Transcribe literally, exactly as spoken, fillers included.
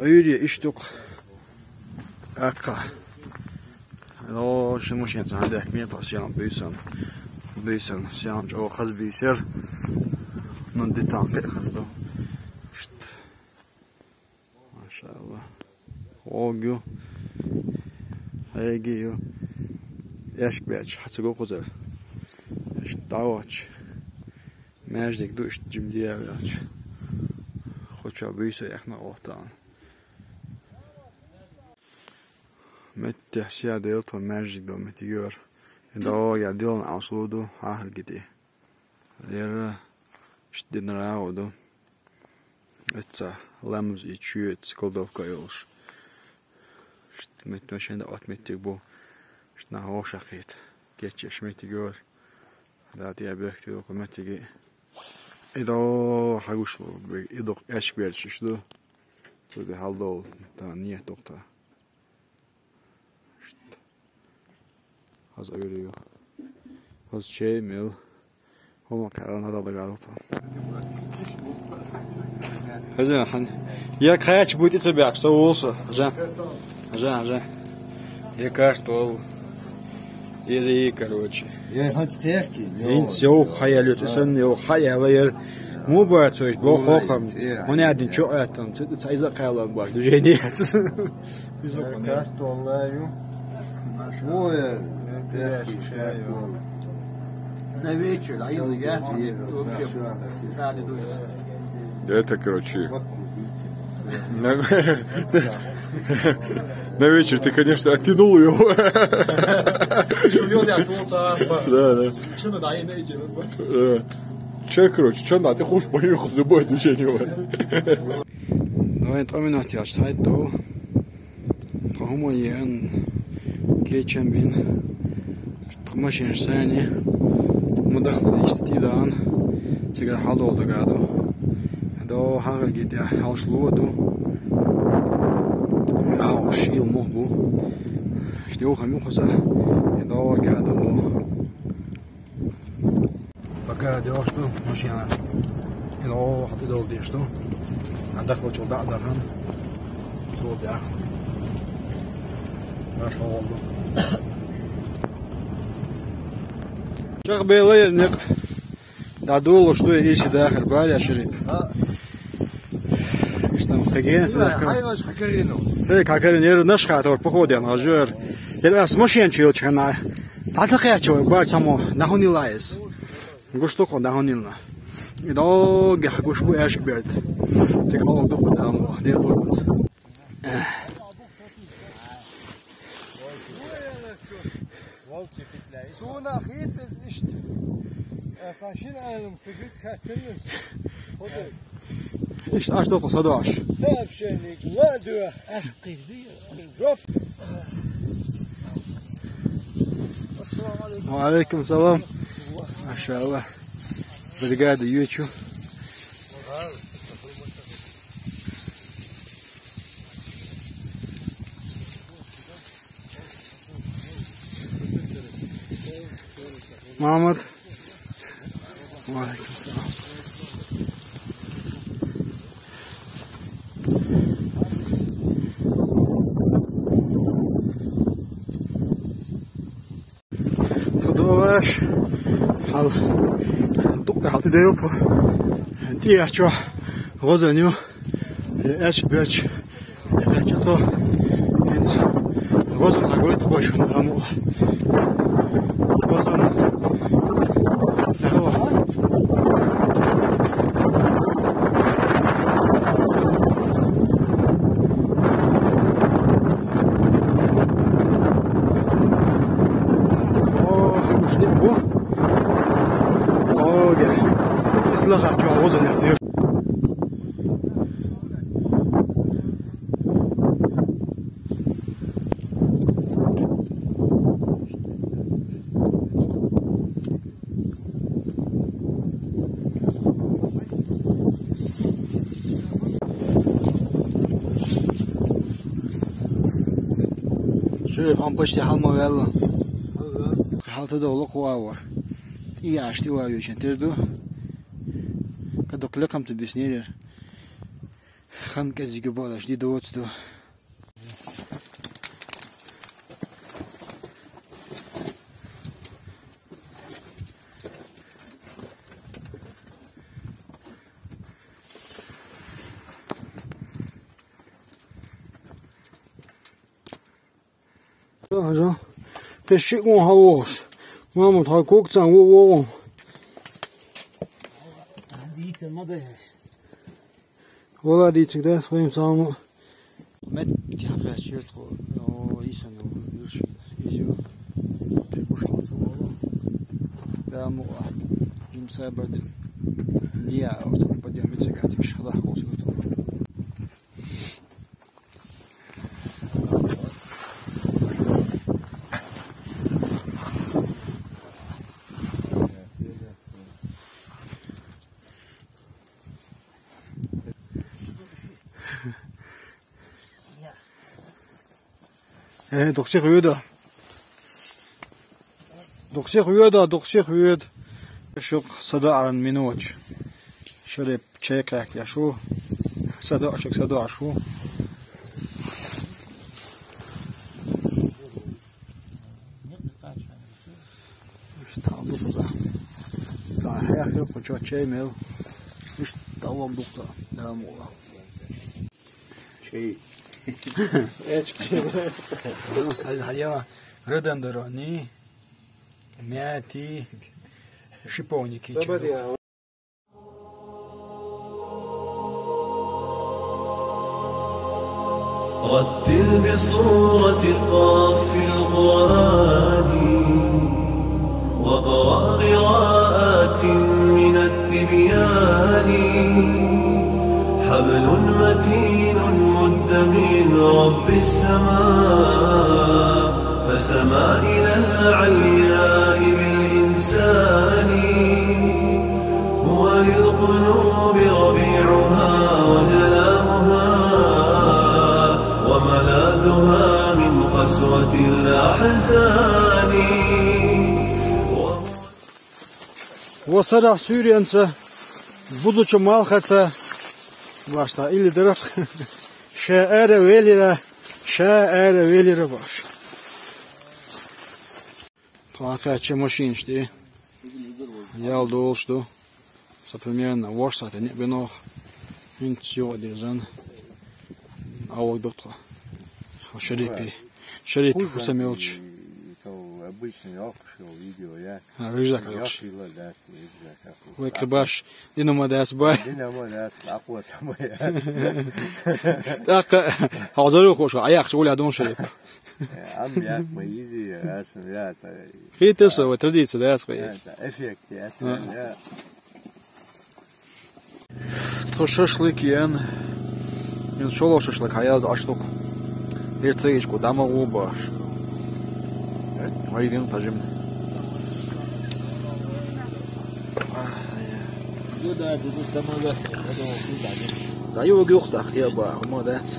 Ӏуйре иштта ю-кх аккха. О, ши машен цхьаьна дехка метр сел буьйсан. Буьйсан, сел чӀогӀа хаза буьйсар. Ну, деталь кхы а хаза ду. Шт. Машалла. Огу. Хьеги ю. Эшк беча, хьа ца го кхузара. Иштта дӀавач. Маьждиг ду, иштта жим дия ваьлча. Кху чу буьйса яхна олтан. Меттехь сия дел тхо маьждиг до меттиг йора. И догӀа я дилан Ӏалаш лу ду, хьахар гити. Лера иштта дина рагӀу ду. Эцца ламаз и чуьца кладовка йолуш. Иштта меттиг машен да от меттиг бу. Иштта нах вовшахкхийта. Кечеш меттиг йора. Да, тӀе бехк тилла кху меттиге. И до хьагуш лу, и дукха эшк берчаш ду. Цуьнга хьалдовла, тхан нет дукха. Хаза Ӏуьйре ю. Хаза чей мел. ХӀума кхаьлла хьадал дагадал тхан. Хаза хан. Я кхача бу тӀе ца баьхкаш, со вулса. Жа. Жа, жа. Я каш тол. Ири, короче. Я хӀанз кхехкий, йо. ХӀинца йовха хьаяьлла, цӀе санна йовха хьаяьлла яра. Му бацойш, бо Ой, хохам. Цӏе, Хьуна яьдин чу Ӏеттан, ца, ца иза кхаьллан баш, движение яц. Иза Э, хьуна. Каш толла ю. Ой, э, кхехкий, кхехкий. На вечер, а именно я тебе вообще рады дуйся. Это, короче, На, на вечер ты, конечно, оттянул его. Да, да. Да. Че, короче, че надо, ты хочешь поехать в любое движение. Давай, тӀе минот яш сайт до. Тхо хӀума еана, кечам бина. Тхо машинаш сайна, ма дахло иштта тӀе даан, цигара хьалдолу дагадо. До хьагӀар гитя хьалш ло ду. Ау, шийла мух бу. Иштта йохам ю кхуза. До гадо. Пока деш ду машина. Ило хьал идол деш ду. А дахло чул да дахан. Цул да. Маш хьал ду. Чах белая, нет. Да, дулу, что и сюда, Харбали, Ашири. Что там, Хаген, сюда, Хай ваш Хакарину. Сей, Хакарин, я наш хатор, походу, я нажер. Я с машин чил чхана. Тата качо, бар само, нахуни лайс. Гуш тохо нахунилна. И доги гуш бу эшк берт. Тик хо дохо дам, не борбус. Суна хитез ишт. Асан шин айным сыгыт сәттініз. Ходы. Ишт аш дохо садаш. Сообщение гладуя. Аш кызы. Жоп. Ва алейкум салам. Машалла. Бригада ючу. Мамад. Ва алейкум салам. Тудоваш. Хьал. Тукка хьал тидейл по. Ти ачо. Гозаню. Эш берч. Яхача то. Инс. Гозан хагой тхош хаму. Гозан. Давай. О, хабушни бу. О, ге. Исла хачу, а воза не хтир. Шериф, хьан почти хьалма ваьлла. Хьалта довла кху авар. И аш ти вай вешен тер ду. Кадок лекам ты беснерер. Хан кӀезига боалаш, ди доцу ду. Хьажа. Кхин шиъ гӀун хьалвохуш. Мама, тхьа кугцан ву вогӀу. Дийца ма дайхьаш. Вала дийциг дас, вайм цхьа ма. Мет тяхкаш чиртхо, о, исан, о, вирш, изю. Кхин буш хьалца вогӀу. Да, муа. Им сабарди. Диа, о, там подъём, мицигатик, шалах, о, суту. Э, дукхсих вуьйда. Дукхсих вуьйда, дукхсих вуьйда. Шух садаӀаран минут. Шарип чай кхаьхьа шу. СадоӀашуг садоӀаш ву. Иштта хьал ду кхуза. Цхьа хьех ю кху чо чай мел. Иштта таллам ду кхуза. Дала мукъ лахь. Чей. Эчки. Хьал-, хьал-, яла. Рыдандорони. Мяти. Шиповники. رتل بصورة قاف في القرآن، واقرأ قراءات من التبيان. حبل متين مد من رب السماء، فسما إلى العلياء بالإنسان. هو للقلوب ربيعها وجلاؤها، وملاذها من قسوة الأحزان. Ва сарахь суьйренца, бузучу малхаца, башта или дарах, ша ара велира, ша ара велира баш. Тхо кхаьчча машинаш тӀе. Ял долуш ду. Со примерно ворхӀ сахьте ниъ бинох. ХӀинца юкъа дирзан. Аваг ду тхо. Шарипи. Шарипи хӀусам йолчу. Обычный йоккхуш йолу видео, я. А, рюкзак йоккхуш. Йоккхуш йила дац, рюкзак йоккхуш. Вай кхин баш, дина ма дац бай. Дина ма дац, акъоса ма яц. ТӀаккха, хьо зару хууш, Ӏаяхча гуля дун Шарип. Ам як ма изи, ас, я, ца. Хи тесо, вай традиция дац, вай. Я, ца, эффект, я, ца, я. Тхо шашлык еана. Иза шолгӀа шашлык хьаяьлла Ӏаш ду-кх. Эр ца йича, кху дӀа ма гӀо баш. Вай дин тажим. Да, да, да, да, самое главное. Да, его гюхс, да, хлеба, молодец.